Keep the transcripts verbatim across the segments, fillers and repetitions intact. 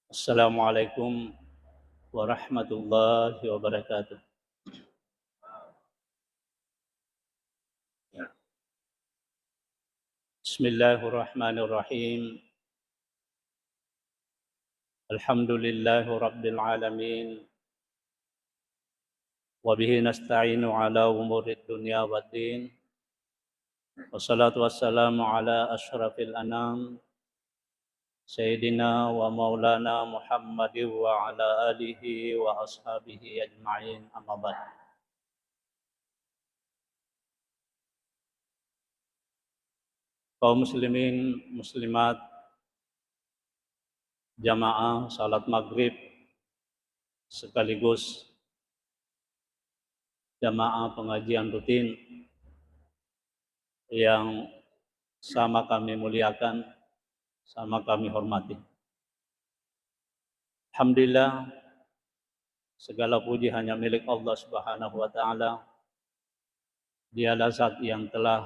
Assalamualaikum warahmatullahi wabarakatuh. Bismillahirrahmanirrahim. Alhamdulillahi rabbil alamin. Wa bihi nasta'inu ala umurid dunya waddin. Wassalatu wassalamu ala asyrafil anam, Sayyidina wa maulana Muhammadin wa ala alihi wa ashabihi ajma'in, amma ba'd. Kaum muslimin, muslimat, jamaah salat maghrib sekaligus jamaah pengajian rutin yang sama kami muliakan, sama kami hormati. Alhamdulillah, segala puji hanya milik Allah Subhanahu wa Ta'ala. Dialah zat yang telah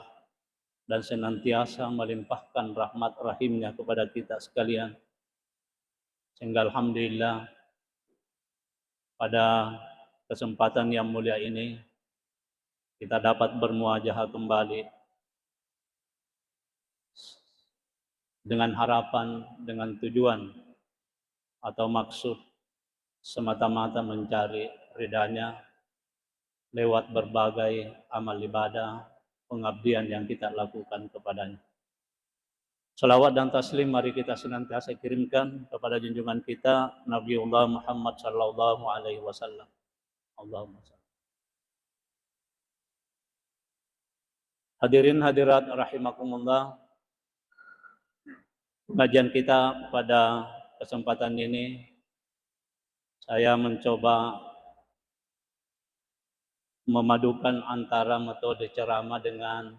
dan senantiasa melimpahkan rahmat rahimnya kepada kita sekalian. Sehingga alhamdulillah, pada kesempatan yang mulia ini, kita dapat bermuajahah kembali dengan harapan, dengan tujuan atau maksud semata-mata mencari ridhanya lewat berbagai amal ibadah, pengabdian yang kita lakukan kepadanya. Salawat dan taslim mari kita senantiasa kirimkan kepada junjungan kita, Nabiullah Muhammad sallallahu alaihi wasallam. Allahumma salli. Hadirin hadirat rahimakumullah, pengajian kita pada kesempatan ini, saya mencoba memadukan antara metode ceramah dengan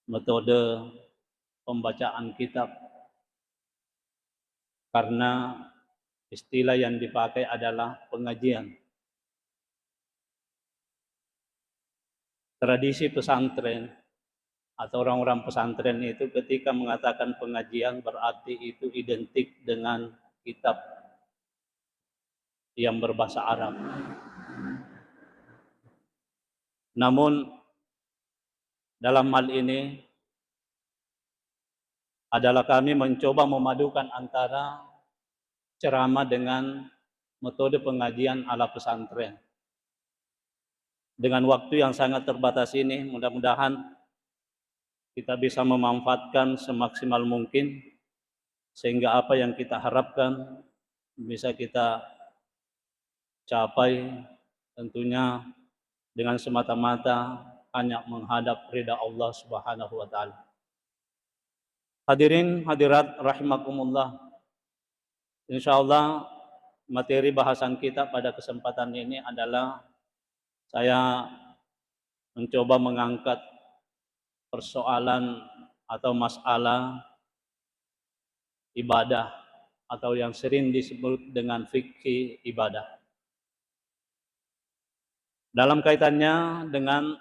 metode pembacaan kitab, karena istilah yang dipakai adalah pengajian. Tradisi pesantren atau orang-orang pesantren itu ketika mengatakan pengajian berarti itu identik dengan kitab yang berbahasa Arab. Namun dalam hal ini adalah kami mencoba memadukan antara ceramah dengan metode pengajian ala pesantren. Dengan waktu yang sangat terbatas ini, mudah-mudahan kita bisa memanfaatkan semaksimal mungkin sehingga apa yang kita harapkan bisa kita capai, tentunya dengan semata-mata hanya menghadap ridha Allah Subhanahu wa Ta'ala. Hadirin hadirat rahimakumullah, insya Allah materi bahasan kita pada kesempatan ini adalah saya mencoba mengangkat persoalan atau masalah ibadah atau yang sering disebut dengan fikih ibadah. Dalam kaitannya dengan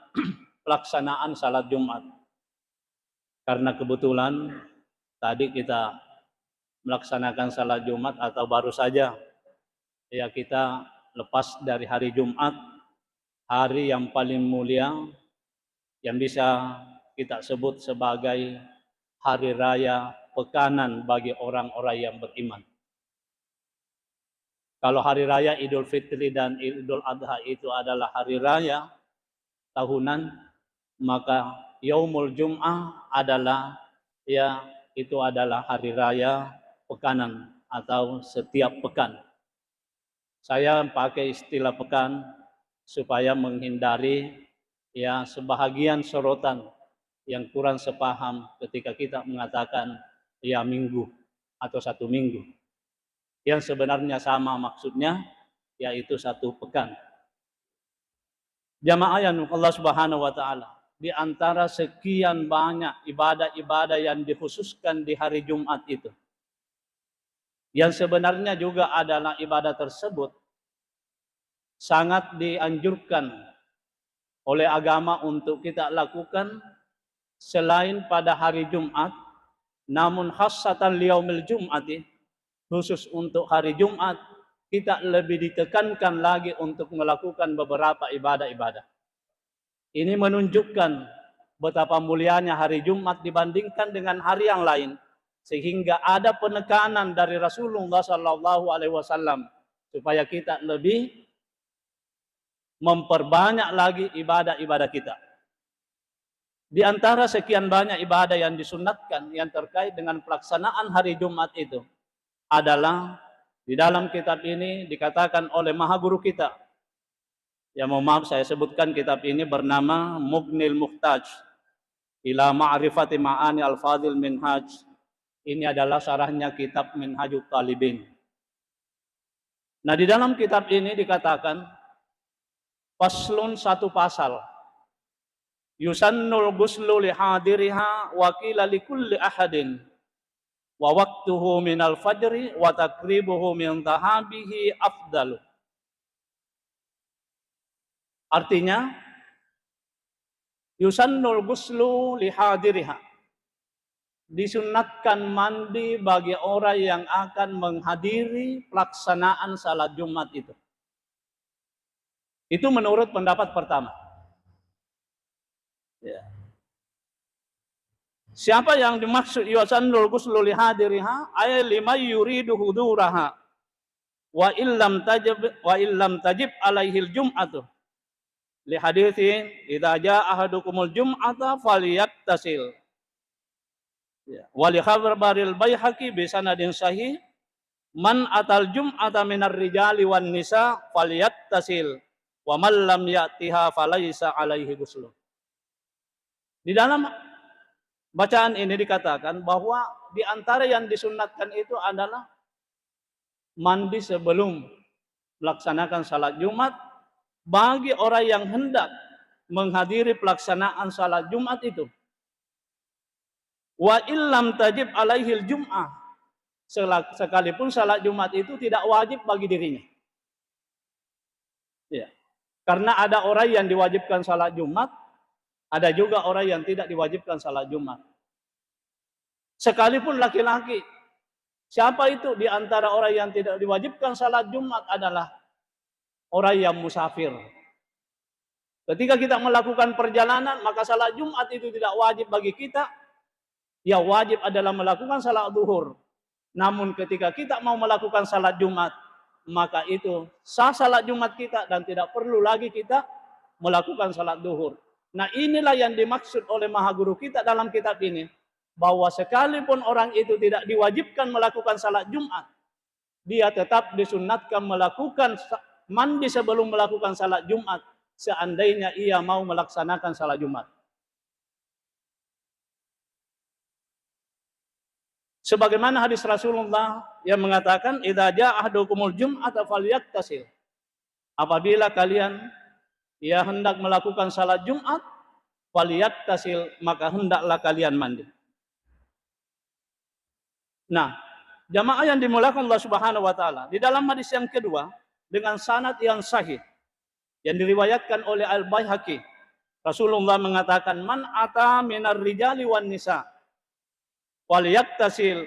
pelaksanaan salat Jumat. Karena kebetulan tadi kita melaksanakan salat Jumat atau baru saja ya kita lepas dari hari Jumat, hari yang paling mulia yang bisa kita sebut sebagai hari raya pekanan bagi orang-orang yang beriman. Kalau hari raya Idul Fitri dan Idul Adha itu adalah hari raya tahunan, maka Yaumul Jum'ah adalah, ya, itu adalah hari raya pekanan atau setiap pekan. Saya pakai istilah pekan supaya menghindari, ya, sebahagian sorotan yang kurang sepaham ketika kita mengatakan, ya, minggu atau satu minggu. Yang sebenarnya sama maksudnya, yaitu satu pekan. Jamaah yang Allah Subhanahu wa Ta'ala, di antara sekian banyak ibadah-ibadah yang dikhususkan di hari Jumat itu, yang sebenarnya juga adalah ibadah tersebut sangat dianjurkan oleh agama untuk kita lakukan selain pada hari Jumat, namun khassatan liyaumil Jum'ati, khusus untuk hari Jumat, kita lebih ditekankan lagi untuk melakukan beberapa ibadah-ibadah. Ini menunjukkan betapa mulianya hari Jumat dibandingkan dengan hari yang lain, sehingga ada penekanan dari Rasulullah Shallallahu Alaihi Wasallam supaya kita lebih memperbanyak lagi ibadah-ibadah kita. Di antara sekian banyak ibadah yang disunatkan yang terkait dengan pelaksanaan hari Jumat itu adalah di dalam kitab ini dikatakan oleh maha guru kita. Ya, mohon maaf, saya sebutkan kitab ini bernama Mughnil Muhtaj ila Ma'rifati Ma'ani Al-Fadhil Minhaj. Ini adalah syarahnya kitab Minhajut Talibin. Nah, di dalam kitab ini dikatakan, faslun, satu pasal. Yusannul ghuslu li hadiriha wa qila li kulli ahadin. Wa waqtuhu minal fajri wa taqribuhu min dhahabihi afdalu. Artinya, yusannul ghuslu li hadiriha. Disunnatkan mandi bagi orang yang akan menghadiri pelaksanaan salat Jumat itu. Itu menurut pendapat pertama. Ya. Siapa yang dimaksud yusannul ghuslu li hadiriha? Ay liman yuridu huduraha. Wa illam tajib, wa illam tajib alaihil jum'atu. Li hadithi, "Idza jaa ahadukumul jum'ata falyaktasil." Ya. Wa li khabaril Baihaqi bi sanadin sahih, "Man atal jum'ata minar rijali wan nisa falyattasil, wa man lam ya'tiha falaisa alaihi ghuslu." Di dalam bacaan ini dikatakan bahwa di antara yang disunnatkan itu adalah mandi sebelum melaksanakan salat Jumat bagi orang yang hendak menghadiri pelaksanaan salat Jumat itu. Wa illam tajib alaihil jum'ah, sela-, sekalipun salat Jumat itu tidak wajib bagi dirinya. Ya. Karena ada orang yang diwajibkan salat Jumat, ada juga orang yang tidak diwajibkan salat Jumat. Sekalipun laki-laki, siapa itu di antara orang yang tidak diwajibkan salat Jumat? Adalah orang yang musafir. Ketika kita melakukan perjalanan, maka salat Jumat itu tidak wajib bagi kita. Yang wajib adalah melakukan salat duhur. Namun ketika kita mau melakukan salat Jumat, maka itu sah salat Jumat kita dan tidak perlu lagi kita melakukan salat duhur. Nah, inilah yang dimaksud oleh maha guru kita dalam kitab ini, bahwa sekalipun orang itu tidak diwajibkan melakukan salat Jumat, dia tetap disunnatkan melakukan sa-, mandi sebelum melakukan salat Jumat, seandainya ia mau melaksanakan salat Jumat. Sebagaimana hadis Rasulullah yang mengatakan, "Idza jaa ahadukumul jum'ata falyattasil." Apabila kalian, ia hendak melakukan salat Jumat, falyattasil, maka hendaklah kalian mandi. Nah, jamaah yang dimuliakan Allah Subhanahu wa taala, di dalam hadis yang kedua dengan sanad yang sahih yang diriwayatkan oleh Al-Baihaqi, Rasulullah mengatakan, "Man ata minar rijali wan nisa, falyattasil,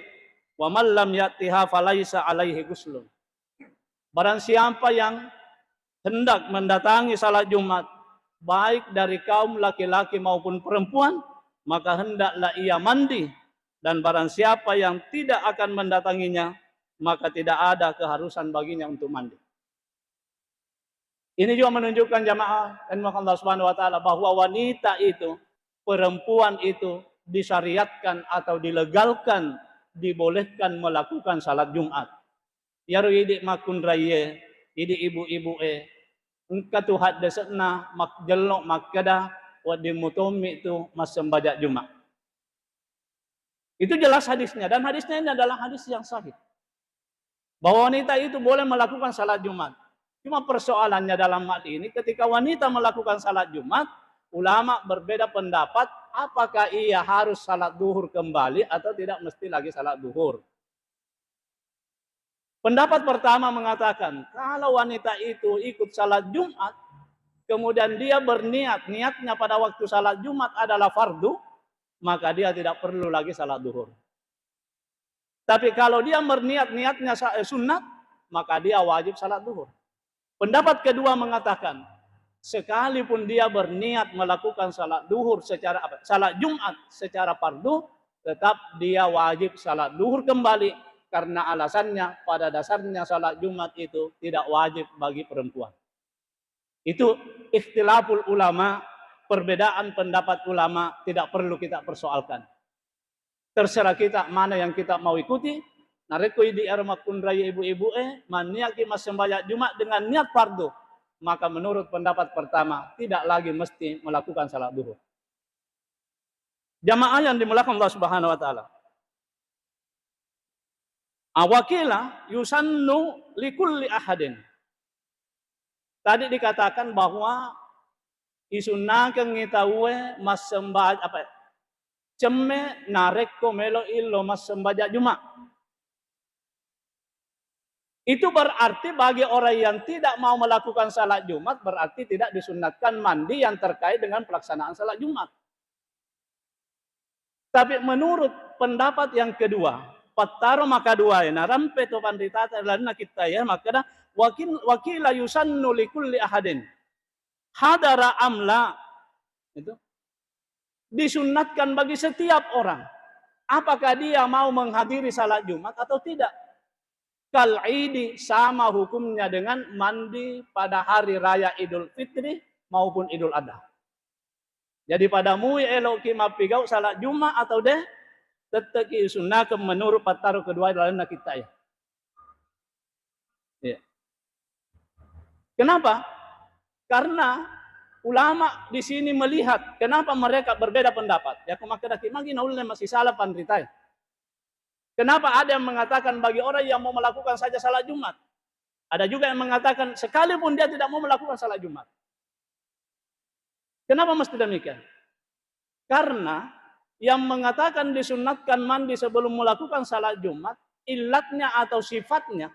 wa man lam ya'tiha falaisa alaihi ghuslun." Barang siapa yang hendak mendatangi salat Jumat, baik dari kaum laki-laki maupun perempuan, maka hendaklah ia mandi. Dan barang siapa yang tidak akan mendatanginya, maka tidak ada keharusan baginya untuk mandi. Ini juga menunjukkan, jamaah yang dimuliakan Allah Subhanahu wa taala, bahwa wanita itu, perempuan itu disyariatkan atau dilegalkan, dibolehkan melakukan salat Jumat. Iyaro idi makkunraié, idi ibu-ibué, engka tu haddese'na majjello makkeda, wedding mutommi tu massembajang Jumat. Itu jelas hadisnya, dan hadisnya ini adalah hadis yang sahih, bahwa wanita itu boleh melakukan salat Jumat. Cuma persoalannya dalam hal ini, ketika wanita melakukan salat Jumat, ulama berbeda pendapat apakah ia harus salat duhur kembali atau tidak mesti lagi salat duhur. Pendapat pertama mengatakan, kalau wanita itu ikut salat Jumat, kemudian dia berniat, niatnya pada waktu salat Jumat adalah fardu, maka dia tidak perlu lagi salat duhur. Tapi kalau dia berniat, niatnya sa-, eh, sunnat, maka dia wajib salat duhur. Pendapat kedua mengatakan, sekalipun dia berniat melakukan salat duhur secara apa, salat Jumat secara fardu, tetap dia wajib salat duhur kembali, karena alasannya pada dasarnya salat Jumat itu tidak wajib bagi perempuan. Itu ikhtilaful ulama, perbedaan pendapat ulama tidak perlu kita persoalkan. Terserah kita mana yang kita mau ikuti. Narekko idi ero makkunrai ibu-ibu e, manniaki massembajang Jumat dengan niat fardu, maka menurut pendapat pertama tidak lagi mesti melakukan salat duhur. Jamaah yang dimuliakan Allah Subhanahu wa Ta'ala. Awakila yusannu likulli ahadin. Tadi dikatakan bahwa isunnakengngi tauwe massembaj-, apa, cemme narekko melo illo massembajang Jumat. Itu berarti bagi orang yang tidak mau melakukan salat Jumat, berarti tidak disunnatkan mandi yang terkait dengan pelaksanaan salat Jumat. Tapi menurut pendapat yang kedua, pattaro makaduae, narampe to panritata lalenna kitta iya, makkeda, wakin-, wakila yusannu likulli ahadin. Hadara amla. Itu. Disunnatkan bagi setiap orang. Apakah dia mau menghadiri salat Jumat atau tidak? Kal idi, sama hukumnya dengan mandi pada hari raya Idul Fitri maupun Idul Adha. Jadi pada mui eloki mappigau salat Jumat atau de, tetteki sunnakeng menurut pattaro kedua lalenna kitta iya. Iya. Kenapa? Karena ulama di sini melihat kenapa mereka berbeda pendapat. Ya, aku makkedaki magi naulle masih salah panritai. Kenapa ada yang mengatakan bagi orang yang mau melakukan saja salat Jumat? Ada juga yang mengatakan sekalipun dia tidak mau melakukan salat Jumat. Kenapa mesti demikian? Karena yang mengatakan disunnatkan mandi sebelum melakukan salat Jumat, illatnya atau sifatnya,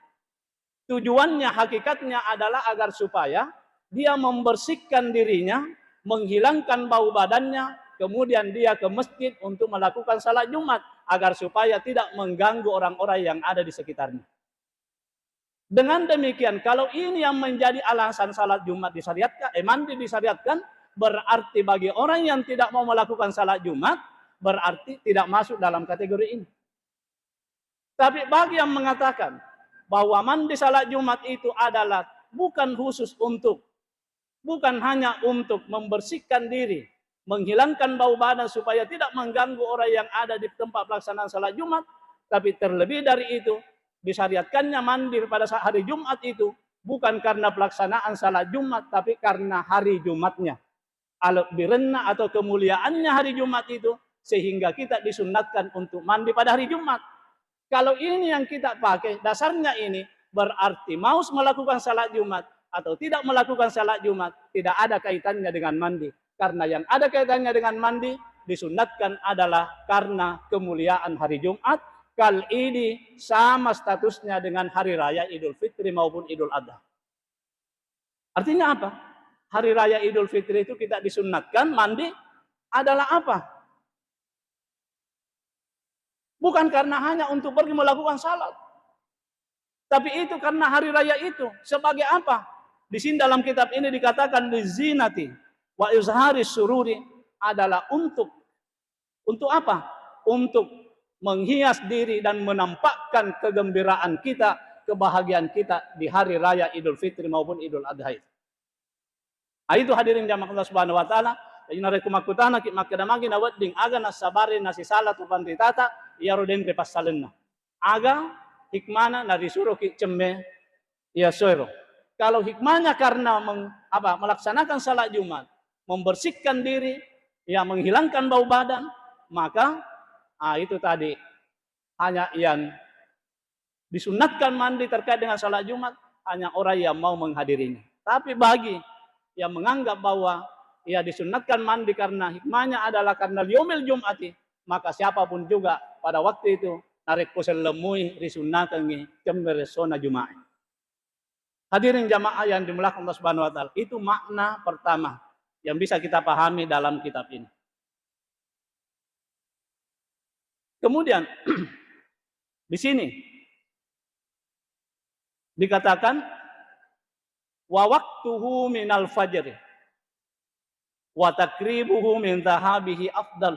tujuannya, hakikatnya adalah agar supaya dia membersihkan dirinya, menghilangkan bau badannya, kemudian dia ke masjid untuk melakukan salat Jumat, agar supaya tidak mengganggu orang-orang yang ada di sekitarnya. Dengan demikian, kalau ini yang menjadi alasan salat Jumat disyariatkan, eh, mandi disyariatkan, berarti bagi orang yang tidak mau melakukan salat Jumat, berarti tidak masuk dalam kategori ini. Tapi bagi yang mengatakan bahwa mandi salat Jumat itu adalah bukan khusus untuk, bukan hanya untuk membersihkan diri, menghilangkan bau badan supaya tidak mengganggu orang yang ada di tempat pelaksanaan salat Jumat, tapi terlebih dari itu, disyariatkannya mandi pada saat hari Jumat itu bukan karena pelaksanaan salat Jumat, tapi karena hari Jumatnya. Alebbirenna atau kemuliaannya hari Jumat itu, sehingga kita disunnatkan untuk mandi pada hari Jumat. Kalau ini yang kita pakai, dasarnya ini, berarti mau melakukan salat Jumat atau tidak melakukan salat Jumat, tidak ada kaitannya dengan mandi. Karena yang ada kaitannya dengan mandi, disunnatkan adalah karena kemuliaan hari Jumat, kal idi, sama statusnya dengan hari raya Idul Fitri maupun Idul Adha. Artinya apa? Hari raya Idul Fitri itu kita disunnatkan mandi adalah apa? Bukan karena hanya untuk pergi melakukan salat. Tapi itu karena hari raya itu. Sebagai apa? Di sini dalam kitab ini dikatakan, lizinati wa izhari sururi, adalah untuk, untuk apa? Untuk menghias diri dan menampakkan kegembiraan kita, kebahagiaan kita di hari raya Idul Fitri maupun Idul Adha itu. Ah, itu hadirin jamaah Allah Subhanahu wa Ta'ala. Jadi narekko makkutanaki makkeda magi nawedding aga nassabari nasisala tu panritata, iyaro denre passalenna. Aga hikmana narisuroki cemme iya soero. Kalau hikmahnya karena meng-, apa, melaksanakan salat Jumat, membersihkan diri, ya, menghilangkan bau badan, maka, ah, itu tadi hanya yang disunnatkan mandi terkait dengan salat Jumat hanya orang yang mau menghadirinya. Tapi bagi yang menganggap bahwa ia disunnatkan mandi karena hikmahnya adalah karena liomil Jumati, maka siapapun juga pada waktu itu narekko sellemui risunnakengi cemme ressona Jumat. Hadirin jamaah yang dimuliakan Allah Subhanahu wa Ta'ala, itu makna pertama yang bisa kita pahami dalam kitab ini. Kemudian, Di sini dikatakan, "Wa waqtuhu minal fajri, wa taqribuhu min dhahabihi afdal."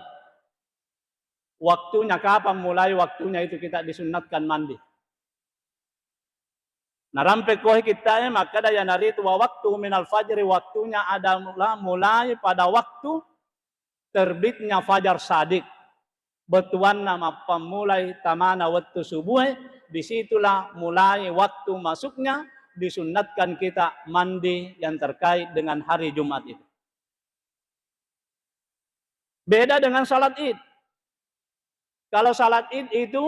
Waktunya kapan mulai waktunya itu kita disunnatkan mandi. Narampe kohe kittae makkeda, iyanaritu wa waqtuhu minal fajri, waktunya adalah mulai pada waktu terbitnya fajar shadiq, bettuanna mappammulai tamana wettu subuhe, disitulah mulai waktu masuknya disunnatkan kita mandi yang terkait dengan hari Jumat itu. Beda dengan salat Id. Kalau salat Id itu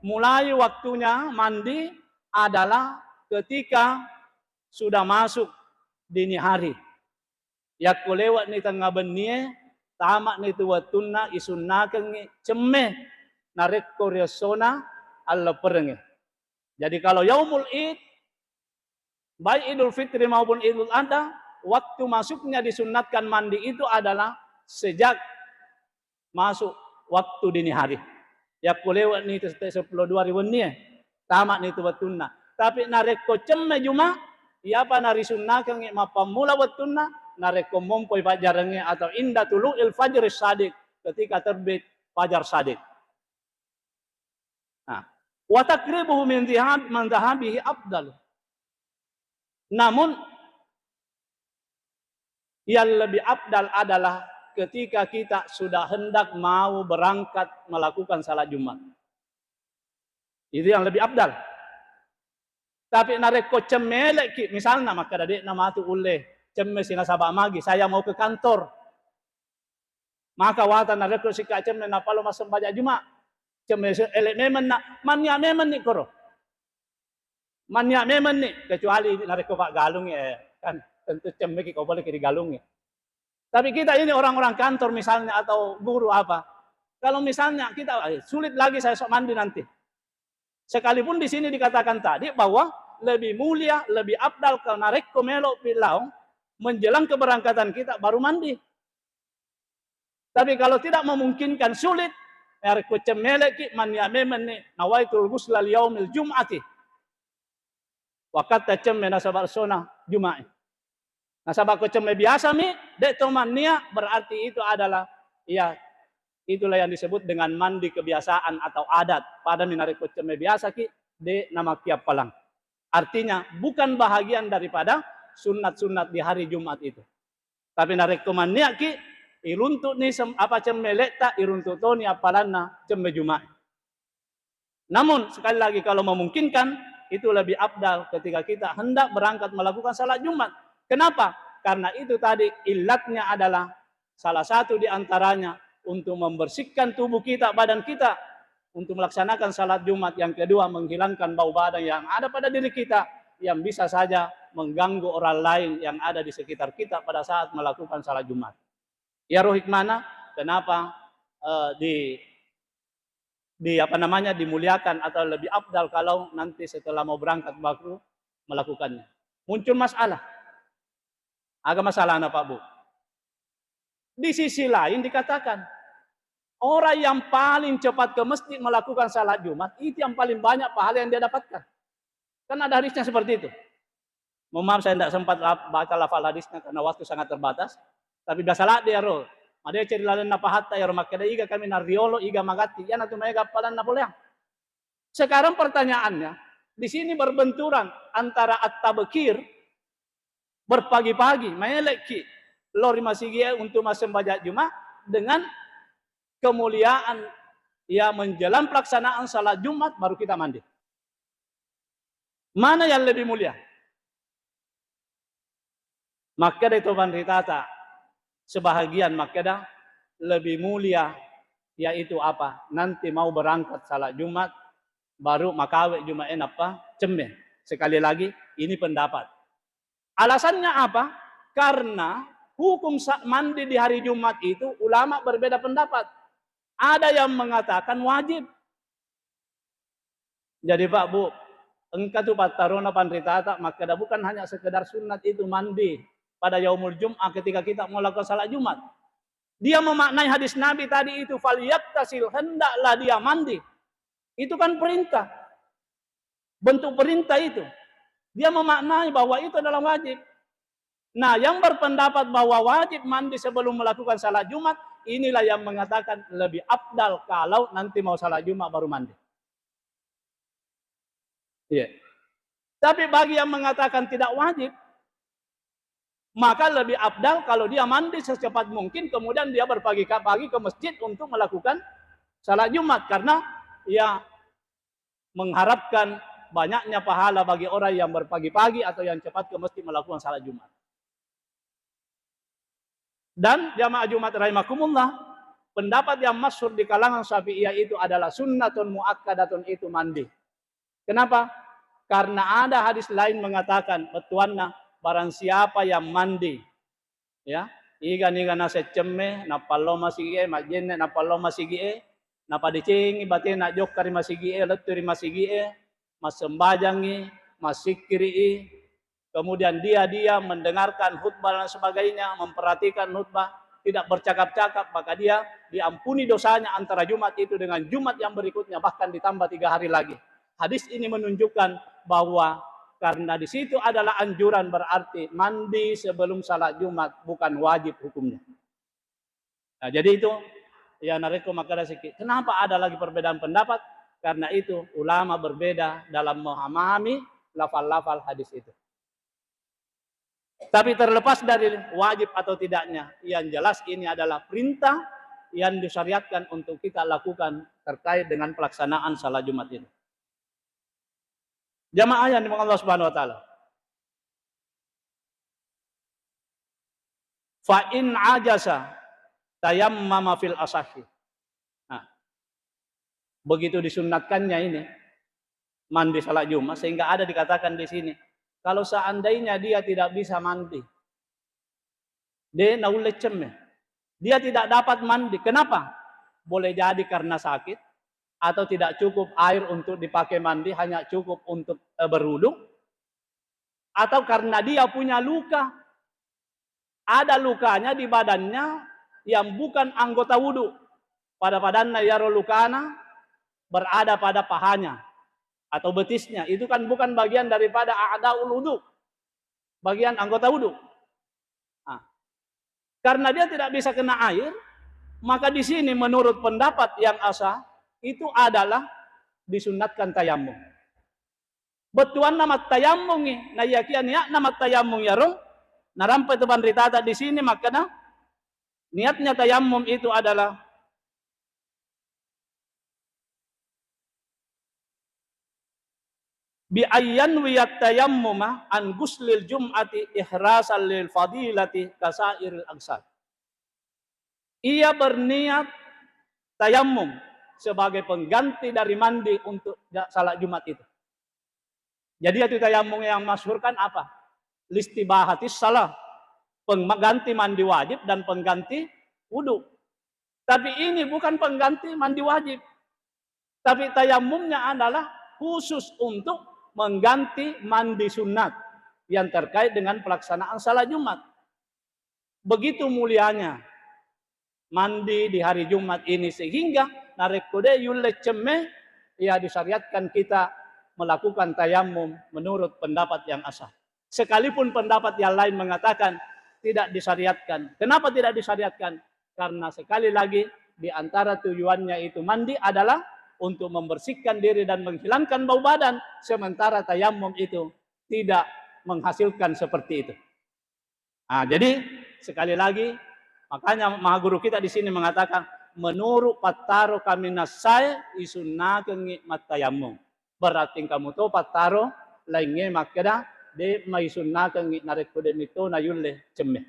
mulai waktunya mandi adalah ketika sudah masuk dini hari. Yakko lewatni tengnga bennie, tama'ni tu wettunna isunnakengngi cemme narekko riessona allepperengnge. Jadi kalau yaumul Id, baik Idul Fitri maupun Idul Adha, waktu masuknya disunnatkan mandi itu adalah sejak masuk waktu dini hari. Yakko lewatni tette seppulo dua ri wennie, tama'ni tu wettunna. Tapi narekko cemme Juma, iyapa narisunnakengngi mappammula wettunna, narekko mompoi pajjarengnge atau inda tulu'il fajri shadiq, ketika terbit fajar shadiq. Nah, wa taqribuhu min dhahab-, min dhahabihi afdal. Namun yang lebih afdal adalah ketika kita sudah hendak mau berangkat melakukan salat Jumat. Itu yang lebih afdal. Tapi narekko cemmelekki, misalna makkeda, "De'na matu ulle cemme si nasaba magi, saya mau ke kantor." Maka wata narekko sikka cemme napalo massembajang Juma. Cemme se-, ele memenna, mannia memenni koro. Mannia memenni, kecuali narekko paggalungi, eh, kan tentu cemmeki ko boleh ki digalungi. Tapi kita ini orang-orang kantor misalnya atau guru apa, kalau misalnya kita, eh, sulit lagi saya sok mandi nanti. Sekalipun di sini dikatakan tadi bahwa lebih mulia, lebih afdal kalau narekko melo pi lao menjelang keberangkatan kita baru mandi. Tapi kalau tidak memungkinkan, sulit, narekko cemmeleki, mannia memenni, nawaitul ghusla liyaumil jum'ati. Wakkatta cemme nasaba essona Juma'i. Nasaba ko cemme biasami, de' to mannia, berarti itu adalah, ya, itulah yang disebut dengan mandi kebiasaan atau adat. Padami narekko cemme biasaki, de' namakkiappalang. Artinya, bukan bahagian daripada sunnat-sunnat di hari Jumat itu. Tapi narekko manniaki, iruntu'ni sem-, apa, cemme le'ta, iruntu' toni appalanna cemme Juma'i. Namun, sekali lagi, kalau memungkinkan, itu lebih afdal ketika kita hendak berangkat melakukan salat Jumat. Kenapa? Karena itu tadi illatnya adalah salah satu di antaranya untuk membersihkan tubuh kita, badan kita, untuk melaksanakan salat Jumat. Yang kedua, menghilangkan bau badan yang ada pada diri kita yang bisa saja mengganggu orang lain yang ada di sekitar kita pada saat melakukan salat Jumat. Iyaro hikmana kenapa, eh, di, di apa namanya, dimuliakan atau lebih afdal kalau nanti setelah mau berangkat baru melakukannya. Muncul masalah. Aga masalahna, Pak Bu? Di sisi lain dikatakan, orang yang paling cepat ke masjid melakukan salat Jumat, itu yang paling banyak pahala yang dia dapatkan. Kan ada hadisnya seperti itu. Mohon maaf, saya tidak sempat lap-, baca lafal hadisnya karena waktu sangat terbatas. Tapi biasa ladde iyaro. Madeceng ri lalenna pahatta iyaro makkeda, iga kami nariolo, iga magatti. Iyanatu maega appalanna poleang. Sekarang pertanyaannya, di sini berbenturan antara at-tabkir, berpagi-pagi, maelekki lao ri masigie untuk massembajang Jumat, dengan kemuliaan, ya, menjelang pelaksanaan salat Jumat baru kita mandi. Mana yang lebih mulia? Makkeda to panritata, sebahagian makkeda lebih mulia, yaitu apa? Nanti mau berangkat salat Jumat, baru makawe Jumat e nappa cemme. Sekali lagi, ini pendapat. Alasannya apa? Karena hukum sa-, mandi di hari Jumat itu ulama berbeda pendapat. Ada yang mengatakan wajib. Jadi, Pak, Bu, engka tu pattarona panritata makkeda bukan hanya sekedar sunat itu mandi pada yaumul Jum'ah ketika kita mau lakukan salat Jumat. Dia memaknai hadis Nabi tadi itu, "Falyaktasil," hendaklah dia mandi. Itu kan perintah. Bentuk perintah itu. Dia memaknai bahwa itu adalah wajib. Nah, yang berpendapat bahwa wajib mandi sebelum melakukan salat Jumat, inilah yang mengatakan lebih afdal kalau nanti mau salat Jumat baru mandi. Iya. Tapi bagi yang mengatakan tidak wajib, maka lebih afdal kalau dia mandi secepat mungkin, kemudian dia berpagi-pagi ke masjid untuk melakukan salat Jumat, karena ia mengharapkan banyaknya pahala bagi orang yang berpagi-pagi atau yang cepat ke masjid melakukan salat Jumat. Dan jamaah Jumat rahimakumullah, pendapat yang masyhur di kalangan Syafi'iyah itu adalah sunnatun muakkadatun, itu mandi. Kenapa? Karena ada hadis lain mengatakan, bettuanna, barang siapa yang mandi, ya, iga-niga naseng cemme, nappa lao masigi'e, majjenne, nappa lao masigi'e, napadecengi batena jokka ri masigi'e, lettu ri masigi'e, massembajangi, massikkiri'i, kemudian dia diam mendengarkan khutbah dan sebagainya, memperhatikan khutbah, tidak bercakap-cakap, maka dia diampuni dosanya antara Jumat itu dengan Jumat yang berikutnya, bahkan ditambah tiga hari lagi. Hadis ini menunjukkan bahwa karena di situ adalah anjuran, berarti mandi sebelum salat Jumat bukan wajib hukumnya. Nah, jadi itu ya, narekko makkeda sikki, kenapa ada lagi perbedaan pendapat? Karena itu ulama berbeda dalam memahami lafal-lafal hadis itu. Tapi terlepas dari wajib atau tidaknya, yang jelas ini adalah perintah yang disyariatkan untuk kita lakukan terkait dengan pelaksanaan salat Jumat ini. Jamaah yang dimuliakan Allah Subhanahu wa Ta'ala. Fa in ajasa tayammama fil asahi. Nah, begitu disunnatkannya ini mandi salat Jumat, sehingga ada dikatakan di sini, kalau seandainya dia tidak bisa mandi, de naulle cemme. Dia tidak dapat mandi. Kenapa? Boleh jadi karena sakit, atau tidak cukup air untuk dipakai mandi, hanya cukup untuk, eh, berwudu, atau karena dia punya luka, ada lukanya di badannya yang bukan anggota wudu. Pada-padanna iyaro lukana berada pada pahanya atau betisnya. Itu kan bukan bagian daripada a'daul wudu, bagian anggota wudu. Nah, karena dia tidak bisa kena air, maka di sini menurut pendapat yang asah itu adalah disunnatkan tayamum. Bettuanna mattayammungngi, naiyakia niatna mattayammung iyaro, narampai tu panritata di sini makkeda, niatnya tayammum itu adalah bi ayyan wiyat tayammuma an guslil jum'ati ihrasan lil fadilati kasairil agsal. Ia berniat tayammum sebagai pengganti dari mandi untuk ja-, salat Jumat itu. Jadi, itu tayammum yang masyhur kan apa? Listibahatis salah, pengganti mandi wajib dan pengganti wudu. Tapi ini bukan pengganti mandi wajib. Tapi tayammumnya adalah khusus untuk mengganti mandi sunat yang terkait dengan pelaksanaan salat Jumat. Begitu mulianya mandi di hari Jumat ini, sehingga narekko de yulle cemme, ya disyariatkan kita melakukan tayammum menurut pendapat yang asah. Sekalipun pendapat yang lain mengatakan tidak disyariatkan. Kenapa tidak disyariatkan? Karena sekali lagi, di antara tujuannya itu mandi adalah untuk membersihkan diri dan menghilangkan bau badan, sementara tayammum itu tidak menghasilkan seperti itu. Ah, jadi sekali lagi, makanya maha guru kita di sini mengatakan, menurut pattaro kami nassae isunnakengngi mattayammum. Berarti kamu to pattaro laingnge makkeda, de maisunnakengngi narekko de mito nayulle cemme.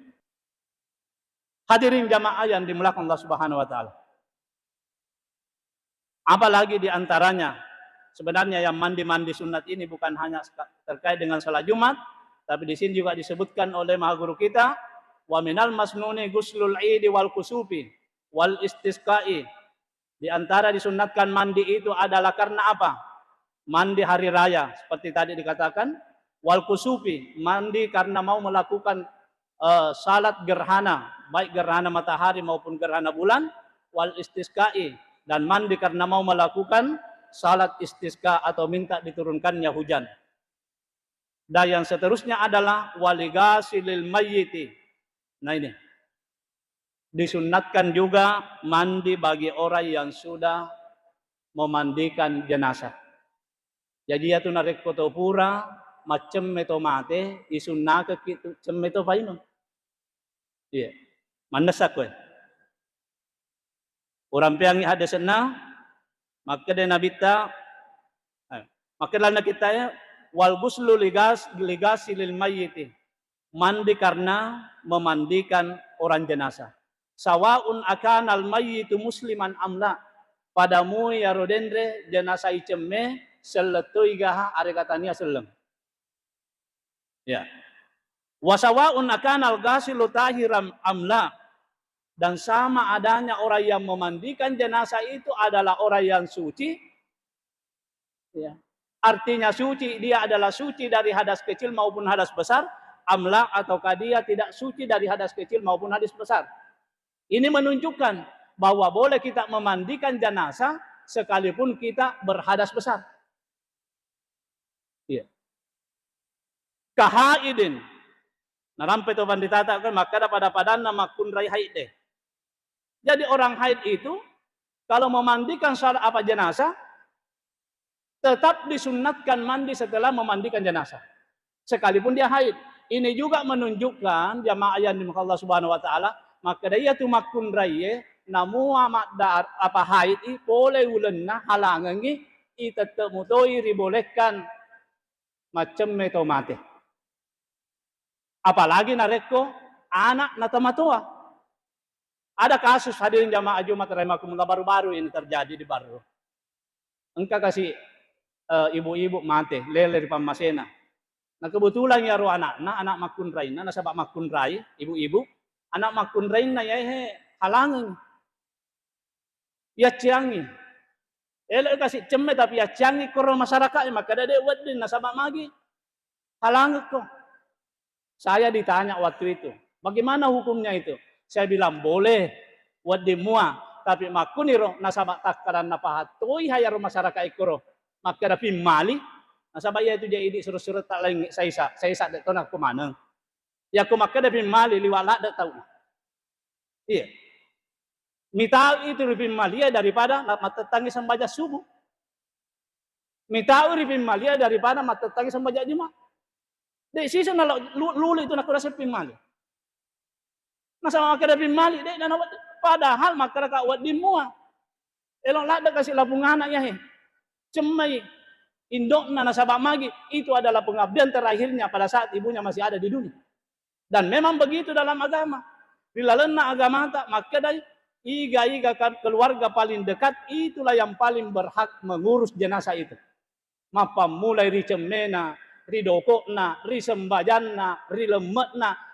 Hadirin jamaah yang dimuliakan Allah Subhanahu wa Ta'ala. Apalagi di antaranya, sebenarnya yang mandi-mandi sunat ini bukan hanya seka-, terkait dengan salat Jumat, tapi di sini juga disebutkan oleh maha guru kita, wa minal masnuni guslul idi wal kusufi wal istisqai. Di antara disunatkan mandi itu adalah karena apa? Mandi hari raya, seperti tadi dikatakan, wal kusufi, mandi karena mau melakukan, eh, salat gerhana, baik gerhana matahari maupun gerhana bulan, wal istisqai, dan mandi karena mau melakukan salat istisqa atau minta diturunkannya hujan. Dan yang seterusnya adalah waligasilil mayyiti. Nah, ini. Disunnatkan juga mandi bagi orang yang sudah memandikan jenazah. Jadi, iyatu narekko to pura maccemme to mate, isunnakekki tu cemme to paimeng. Iya. Mannessa koe. Urampeangngi haddese'na, makkeda Nabitta, eh, makkeda lalenna kitta e, "Wal ghuslu ligas-, ligasilil mayyiti." Mandi karena memandikan orang jenazah. "Sawaun akanal mayyitu musliman am la." Pada mui iyaro denre jenazah icemme, selleng toi gaha arega tania selleng. Ya. "Wa sawaun akanal ghasilu tahiram am la." Dan sama adanya orang yang memandikan jenazah itu adalah orang yang suci. Ya. Artinya suci, dia adalah suci dari hadas kecil maupun hadas besar, am la, ataukah dia tidak suci dari hadas kecil maupun hadas besar. Ini menunjukkan bahwa boleh kita memandikan jenazah sekalipun kita berhadas besar. Iya. Kahaidin. Narampe to panditata kan makkeda pada-padanna makkunrai haid de. Jadi orang haid itu kalau memandikan salat apa jenazah, tetap disunnatkan mandi setelah memandikan jenazah. Sekalipun dia haid. Ini juga menunjukkan jamaah yang dimuliakan Allah Subhanahu wa Ta'ala, makkeda iyatu makkunraie namua madda apa haid i pole ulenna halangengi, itette mutoi ribolehkan maccemme to mate. Apalagi narekko anak na tomatoa. Ada kasus, hadirin jamaah Jumat rahimakumullah, baru-baru ini terjadi di Barru. Engka kasi, eh, ibu-ibu mate, lele ri pammasena. Nah, kebetulan iyaro anakna, anak makkunrainna, nasaba makkunrai, ibu-ibu, anak makkunrainna yaehe halangeng. Yacciangi. Ele kasi cemme tapi yacciangi koro masyarakat, makkeda de wedding, nasaba magi halangekko. Saya ditanya waktu itu, "Bagaimana hukumnya itu?" Saya bilang, "Boleh, wedding mua, tapi makkuniro nasaba takkadanna pahattoi hayaro masyarakat ikkoro." Makkeda pimmali, nasaba iya itu jadi idi surut-surut tak lain saisa, saisa de tona ko maneng. Yakko makkeda pimmali liwa ladde tauna. Iya. Mitau itu ripimmalia daripada mattettangi sembajang subuh. Mitau ripimmalia daripada mattettangi sembajang Jumat. De sisa nalo lu-, lulu itu nakko naseng pimmali. Nasaba makkeda pimmali, de nana wedding. Padahal makkeda ka wedding mua. Elo ladde kasi lapung anak yahe. Cemmai indokna nasaba magi, itu adalah pengabdian terakhirnya pada saat ibunya masih ada di dunia. Dan memang begitu dalam agama. Ri lalenna agamata makkedai, iga-iga kan keluarga paling dekat, itulah yang paling berhak mengurus jenazah itu. Mappammulai ri cemmena, ri doko'na, ri sembajanna, ri lemme'na.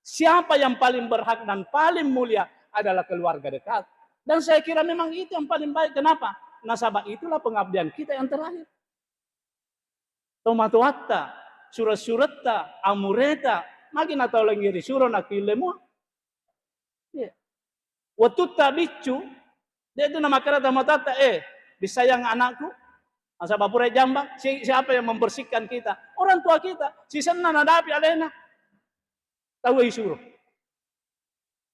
Siapa yang paling berhak dan paling mulia adalah keluarga dekat. Dan saya kira memang itu yang paling baik. Kenapa? Nasaba itulah pengabdian kita yang terakhir. Tomatoatta, sure-suretta, amureta, magi natau lengngi risuro nakkille mua. Iya. Wettutta biccu, de tu namakkeda tomatoatta, "Eh, bissayang anakku, nasaba pura jambang." Si-, siapa yang membersihkan kita? Orang tua kita. Sisenna nadapi alena. Tau isuro.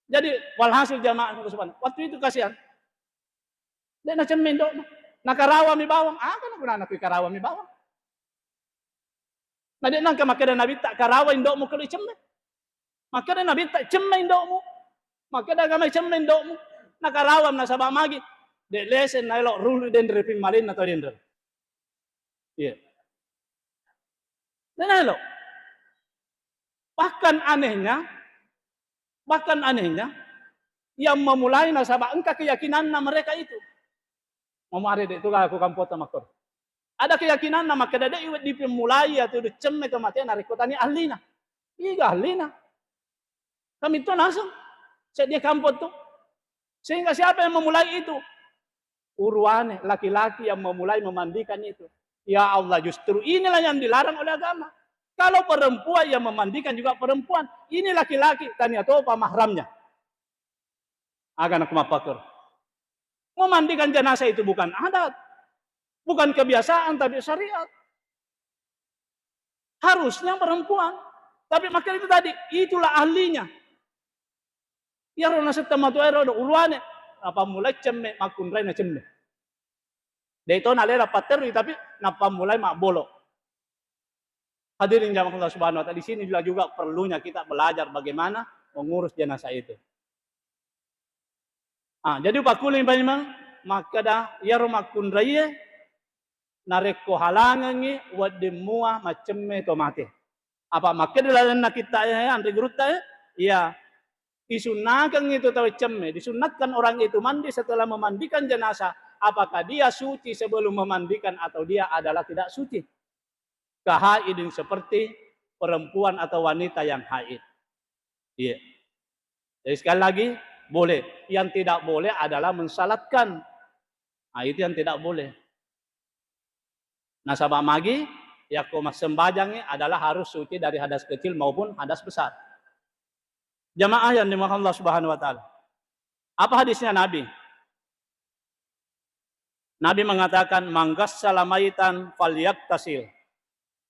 Jadi, walhasil jamaah, waktu itu kasihan. De nacemme indo'na. Nakarawami bawang. Aga nagunana kui karawami bawang? Na de nangka makkeda Nabitta, "Karawa indo'mu kalo icemme." Makkeda Nabitta, "Cemme indo'mu." Makkeda agama, "Cemme indo'mu." Nakarawam nasaba magi. De lese naelo rulu denre pimmalinna tau denre. Iya. De naelo. Bahkan anehnya, bahkan anehnya, yang memulai nasaba engka keyakinanna mereka itu. Mamare de tu aku kampota makkoro. Ada keyakinanna makkeda de iwe dipemmulai atau dicemme to mate narekko tania ahlina. Iga ahlina. Kami tu naseng. Sedia kampot tu. Sehingga siapa yang memulai itu? Uruane, laki-laki yang memulai memandikan itu. Ya Allah, justru inilah yang dilarang oleh agama. Kalau perempuan yang memandikan juga perempuan, ini laki-laki, tania topa mahramnya. Aga naku mappakkoro. Memandikan jenazah itu bukan adat. Bukan kebiasaan, tapi syariat. Harusnya perempuan. Tapi makanya itu tadi, itulah ahlinya. Iyaro nasetta matu ero do uruane, napammulai cemme, makkunrai na cemme. Dei to nalera patterui, tapi napammulai mabbolo. Hadirin jamaah Allah Subhanahu wa Ta'ala, di sini juga, juga perlunya kita belajar bagaimana mengurus jenazah itu. Ah, jadi upakkuling paimeng makkeda, iyaro makkunraie narekko halangengngi wedding mua maccemme to mate. Apa makkeda lalenna kitta e, anre gurutta e? Iya. Isunnakengngi tu tau cemme, disunnatkan orang itu mandi setelah memandikan jenazah. Apakah dia suci sebelum memandikan atau dia adalah tidak suci? Kahaidin seperti perempuan atau wanita yang haid. Iya. Jadi sekali lagi, boleh. Yang tidak boleh adalah mensalatkan. Nah, itu yang tidak boleh. Nasaba magi, yakko massembajangngi adalah harus suci dari hadas kecil maupun hadas besar. Jamaah yang dimuliakan Allah Subhanahu wa Ta'ala. Apa hadisnya Nabi? Nabi mengatakan, "Man ghassala maitan falyaktasil."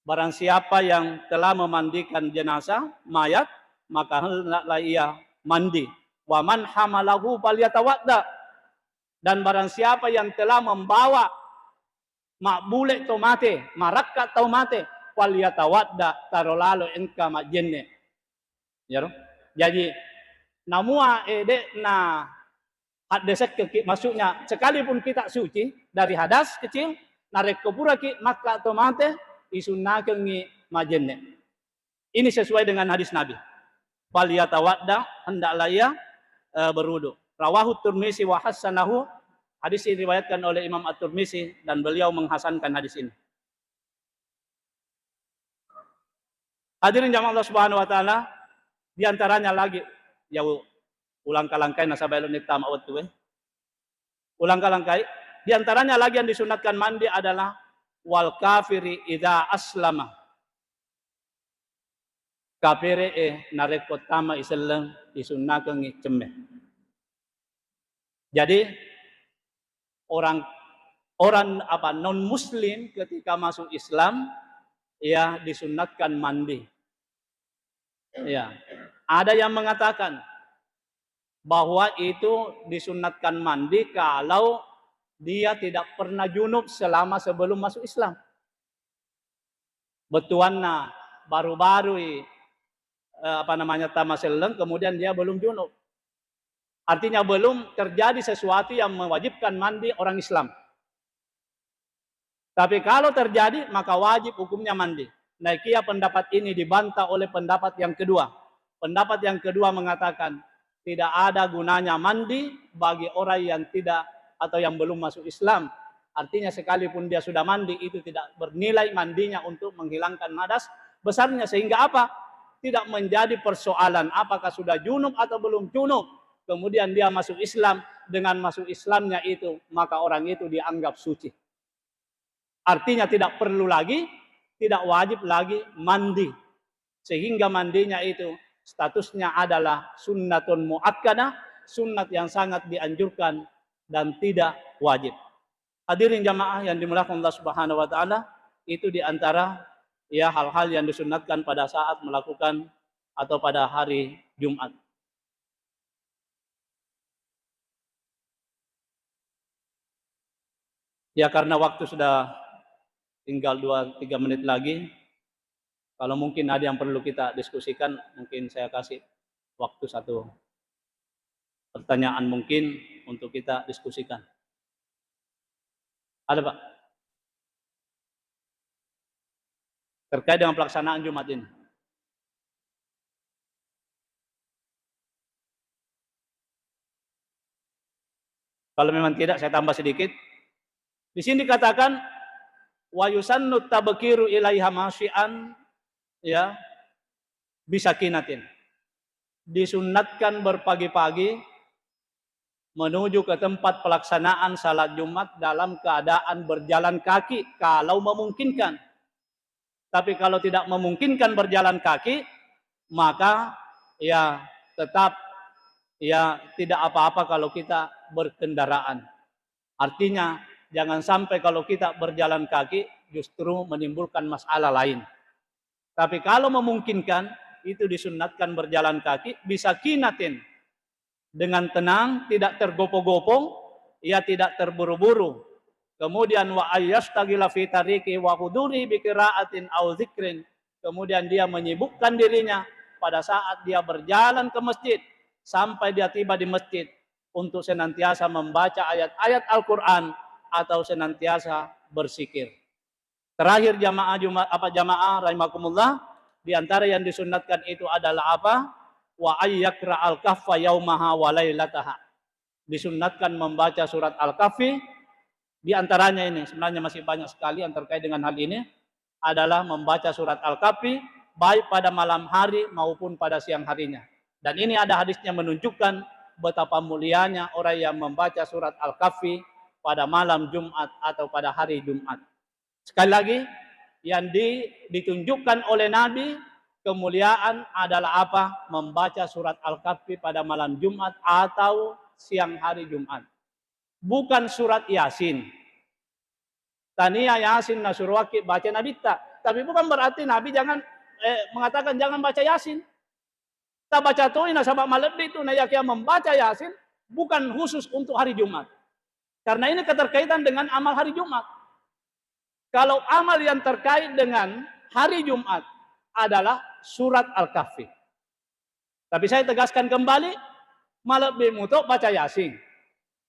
Barang siapa yang telah memandikan jenazah, mayat, maka hendaklah ia mandi. "Wa man hamalahu falyatawadda." Dan barang siapa yang telah membawa mabbule to mate, marakka tau mate, falyatawadda, taro lalo engka majjenne. Iyaro. Jadi, namua, eh, de' na haddesekkeki, maksudnya, sekalipun kita suci dari hadas kecil, narekko puraki makka to mate, isunnakengngi majjenne. Ini sesuai dengan hadis Nabi. "Falyatawadda," hendaklah ia, eh, berwudu. Rawahu Turmisi wa hassanahu. Hadis ini diriwayatkan oleh Imam At-Turmisi dan beliau menghasankan hadis ini. Hadirin jamaah Allah Subhanahu wa Ta'ala, di antaranya lagi, ya, u-, ulang kalangkai nasaba elo nittama wettu e. Ulang kalangkai, di antaranya lagi yang disunatkan mandi adalah wal kafiri idza aslama. Kapere e narekko tama iselleng isunnakengngi cemme. Jadi orang, orang apa, non muslim ketika masuk Islam, ya, disunatkan mandi. Ya. Ada yang mengatakan bahwa itu disunatkan mandi kalau dia tidak pernah junub selama sebelum masuk Islam. Bettuanna baru-barui, eh, apa namanya, tama selleng, kemudian dia belum junub. Artinya belum terjadi sesuatu yang mewajibkan mandi orang Islam. Tapi kalau terjadi, maka wajib hukumnya mandi. Naikia pendapat ini dibantah oleh pendapat yang kedua. Pendapat yang kedua mengatakan, tidak ada gunanya mandi bagi orang yang tidak atau yang belum masuk Islam. Artinya, sekalipun dia sudah mandi, itu tidak bernilai mandinya untuk menghilangkan hadas besarnya. Sehingga apa? Tidak menjadi persoalan apakah sudah junub atau belum junub. Kemudian dia masuk Islam, dengan masuk Islamnya itu, maka orang itu dianggap suci. Artinya tidak perlu lagi, tidak wajib lagi mandi. Sehingga mandinya itu statusnya adalah sunnatun muakkadah, sunnat yang sangat dianjurkan dan tidak wajib. Hadirin jamaah yang dimuliakan Allah Subhanahu wa Ta'ala, itu di antara, ya, hal-hal yang disunatkan pada saat melakukan atau pada hari Jumat. Ya, karena waktu sudah tinggal dua tiga menit lagi, kalau mungkin ada yang perlu kita diskusikan, mungkin saya kasih waktu satu pertanyaan mungkin untuk kita diskusikan. Ada, Pak? Terkait dengan pelaksanaan Jumat ini. Kalau memang tidak, saya tambah sedikit. Di sini dikatakan, "Wa yusannu tabkiru ilaiha masyian," ya, "bisakinatin." Disunnatkan berpagi-pagi menuju ke tempat pelaksanaan salat Jumat dalam keadaan berjalan kaki kalau memungkinkan. Tapi kalau tidak memungkinkan berjalan kaki, maka, ya, tetap, ya, tidak apa-apa kalau kita berkendaraan. Artinya, Jangan sampai kalau kita berjalan kaki justru menimbulkan masalah lain. Tapi kalau memungkinkan, itu disunnatkan berjalan kaki, bisakinatin, dengan tenang, tidak tergopoh-gopoh, ia tidak terburu-buru. Kemudian, wa ayyastagila fi tariqi wa huduri bi qiraatin au dzikrin. Kemudian dia menyibukkan dirinya pada saat dia berjalan ke masjid, sampai dia tiba di masjid, untuk senantiasa membaca ayat-ayat Al-Quran atau senantiasa bersikir. Terakhir, jamaah Jumat, apa, jamaah rahimakumullah, di antara yang disunnatkan itu adalah apa? Wa ayyakra al-kahfa yaumaha wa lailataha. Disunnatkan membaca surat Al-Kahfi. Di antaranya ini, sebenarnya masih banyak sekali yang terkait dengan hal ini, adalah membaca surat Al-Kahfi baik pada malam hari maupun pada siang harinya. Dan ini ada hadisnya menunjukkan betapa mulianya orang yang membaca surat Al-Kahfi pada malam Jumat atau pada hari Jumat. Sekali lagi, yang di-, ditunjukkan oleh Nabi kemuliaan adalah apa? Membaca surat Al-Kahfi pada malam Jumat atau siang hari Jumat. Bukan surat Yasin. Tania Yasin nasuroakki baca Nabitta. Tapi bukan berarti Nabi jangan, eh, mengatakan jangan baca Yasin. Tabaca toi nasaba malebbi tu, na yakia membaca Yasin bukan khusus untuk hari Jumat. Karena ini keterkaitan dengan amal hari Jumat. Kalau amal yang terkait dengan hari Jumat adalah surat Al-Kahfi. Tapi saya tegaskan kembali, malebbi muto baca Yasin.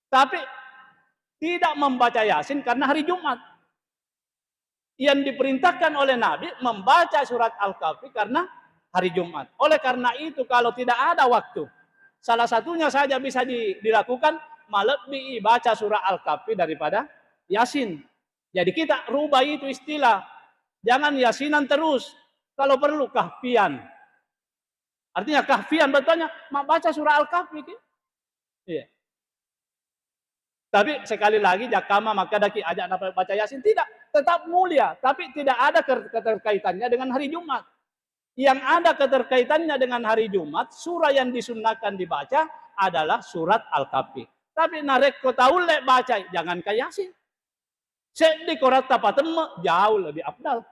Tapi tidak membaca Yasin karena hari Jumat. Yang diperintahkan oleh Nabi membaca surat Al-Kahfi karena hari Jumat. Oleh karena itu, kalau tidak ada waktu, salah satunya saja bisa di-, dilakukan, malebbi baca surat Al-Kahfi daripada Yasin. Jadi kita rubah itu istilah. Jangan Yasinan terus. Kalau perlu, Kahfian. Artinya, Kahfian betulnya membaca surah Al-Kahfi, ki. Iya. Tapi sekali lagi, jakkama makkadaki aja' napa baca Yasin, tidak, tetap mulia, tapi tidak ada ker-, keterkaitannya dengan hari Jumat. Yang ada keterkaitannya dengan hari Jumat, surah yang disunnahkan dibaca adalah surat Al-Kahfi. Tapi narekko taulle baca, jangankan Yasin. Seddi ko ratta patemme, jauh lebih afdal.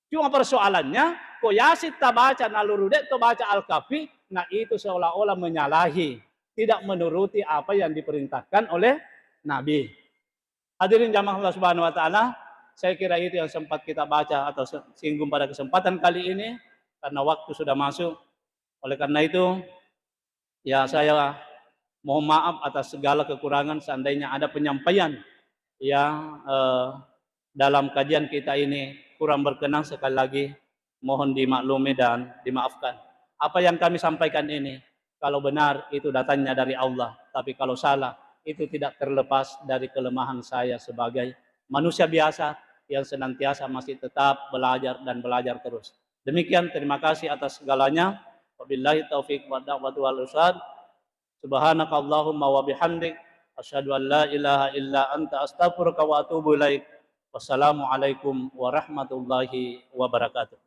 Cuma persoalannya, ko Yasin tabaca naluru de' to baca Al-Kahfi, nah itu seolah-olah menyalahi, tidak menuruti apa yang diperintahkan oleh Nabi. Hadirin jamaah Allah Subhanahu wa Ta'ala, saya kira itu yang sempat kita baca atau se-, singgung pada kesempatan kali ini, karena waktu sudah masuk. Oleh karena itu, ya, saya mohon maaf atas segala kekurangan, seandainya ada penyampaian yang, eh, dalam kajian kita ini kurang berkenan, sekali lagi mohon dimaklumi dan dimaafkan. Apa yang kami sampaikan ini, kalau benar, itu datangnya dari Allah, tapi kalau salah, itu tidak terlepas dari kelemahan saya sebagai manusia biasa yang senantiasa masih tetap belajar dan belajar terus. Demikian, terima kasih atas segalanya. Wabillahi taufiq wa da'watu wal irsyad. Subhanakallahumma wa bihamdik, asyhadu an la ilaha illa anta, astaghfiruka wa atubu ilaik. Wassalamualaikum warahmatullahi wabarakatuh.